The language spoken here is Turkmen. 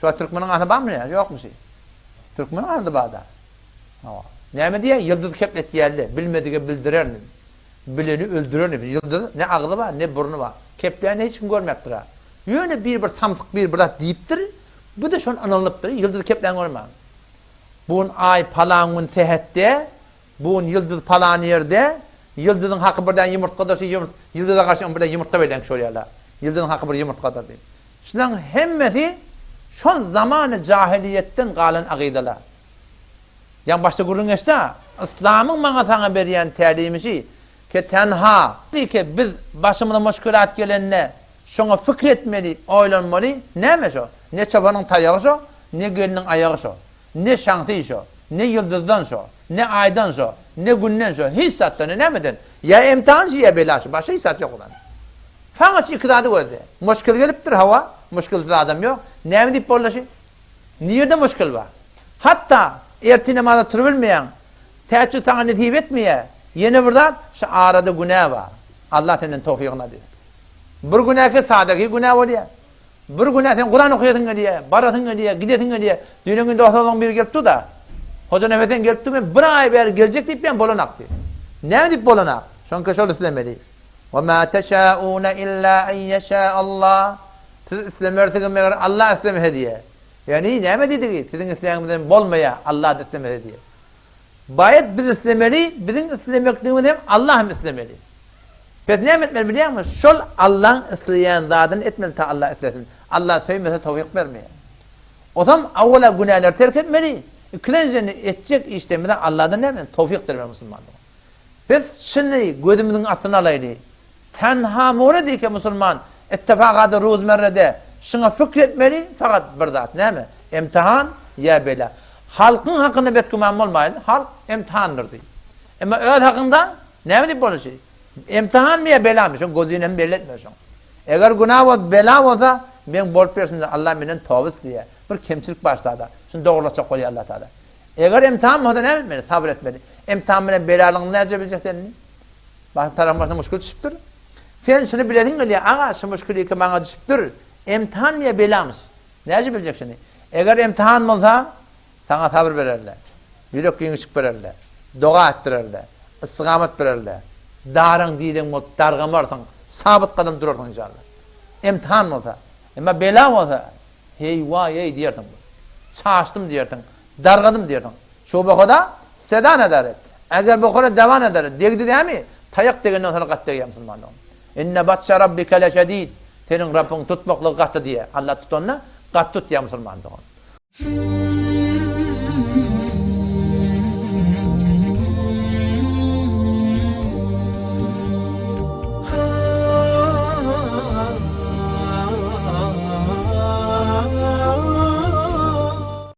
Şu wagt türkmeniň arasynda barmy ýa ýokmy şi? Türkmeniň arasynda bar-da. Hawa. Näme diýýär? Ýyldyz kepletýärler, bilmedige bildirerin. Bileni öldürerin. Ýyldyz ne agzy bar, ne burny bar. Kepleýänini hiç kim görmäpdir-ä. Ýöne bir bir samsyk bir bir zat diýipdir, bu-da şony ynanypdyr. Ýyldyz kepleýän görmäň. Bu gün aý palan gün sähetde, bu gün ýyldyz palan ýerde, ýyldyzyň haky birden ýumurtgadyr, şu ýyldyza garşy birden ýumurtga berýän kişi bolýarlar. Ýyldyzyň haky bir ýumurtgadyr diýip. Şularyň hemmesi şol zamany jahylyýetden galan agydalar. Ýaňy başda gürrüň geçdi-ä, yslamyň maňa-saňa berýän tälimi şi, ke tenha, ke biz başymyza muşkilat gelende şoňa pikir etmeli, oýlanmaly, näme şo? Ne çopanyň taýagy şo, ne gelniň aýagy şo, ne şaňsy şo, ne ýyldyzdan şo, ne aýdan şo, ne günden şo, hiç zatdan, ne nämeden? Ýa imtihan şi, ýa bela şi, başga hiç zat ýok odan. Saňa şu iki zady gözle. Muşkil gelipdir, hawa, muşkilsiz adam ýok. Näme diýip boldy şi? Nirde muşkil bar? Hatda ertir namaza turubilmeýäň, täheçjüt saňa nesip etmeýär. Ýene bir zat, şu arada günä bar. Allah senden towfygyny alýar. Bir günäki sadaki günä bolýar. Bir günä sen Kuran okaýasyň gelýär, barasyň gelýär, gidesiň gelýär. Düýnen gün dostlaryň biri gelip dur-da. Hoja Nefes sen gelip dur, men bir aý bäri geljek diýip ýan bolanak diýip. Näme diýip bolanak? Şoňka şol islemeli. Wa ma teşauna illa en ýeşa Allah. Siz islemersiňiz meger Allah islemese diýýär. Ýagny näme diýdigi? Siziň isleýäňiz bilen bolmaýar, Allah islemese diýýär. Baýat biz islemeli, biziň islemekligimizi hem Allah hem islemeli. Pes näme etmeli bilýäňmi? Şol Allaň isleýän zadyny etmeli ta Allah islesin. Allah söýmese towfyk bermeýär. Osam awwala günäleri terk etmeli, ikilenjiden etjek işlerimize Allahdan näme? Towfyk dilemeli musulmanlar. Biz şuny gözümiziň astyna alaýly. Tenha murid eke musulman ittefakady ruzmerrede şuňa fikr etmeli fakat bir zat näme? Imtihan ýa bela. Halkyň hakynda betgüman bolmaýly, halk imtihandyr diý. Emma öz hakyňda näme diýip bolar şi? Imtihanmy ýa belamy? Şoň gözüni hem belli etmeli şoň. Eger günä bolup bela bolsa, meň bolup berşimde Allah menden toba isleýär. Bir kemçilik bar şada. Şuny dogrulatjak bolýar Allah Taala. Eger imtihan bolsa näme etmeli? Sabyr etmeli. Imtihan bilen belalygyny näce biljek sen indi? Başga tarapyň başyna muşkil düşüpdir. Sen şuny bilesiň gelýär, aga, şu muşkil iki maňa düşüpdir. Imtihanmy ýa belamyş? Näce biljek şuny? Eger imtihan bolsa, saňa sabyr bererler. Ýürek giňişlik bererler. Doga etdirerler. Istigamat bererler. Daryň diýdigiň bolup dargamarsyň, sabyt gadam durarsyň inşallah. Imtihan bolsa. Emma bela bolsa, Heý-waý-eý diýersiň. Çaşdym diýersiň. Dargadym diýersiň. Şu bohada seda nadary. Eger bohara dawa nadary. Degdi dämi? Taýak degenden soňra gaty degýär musulmanlaryň. Inne batşa rabbike leşedid. Seniň Rabbyň tutmaklygy gaty diýýär. Allah tutanda gaty tutýar musulman dogan.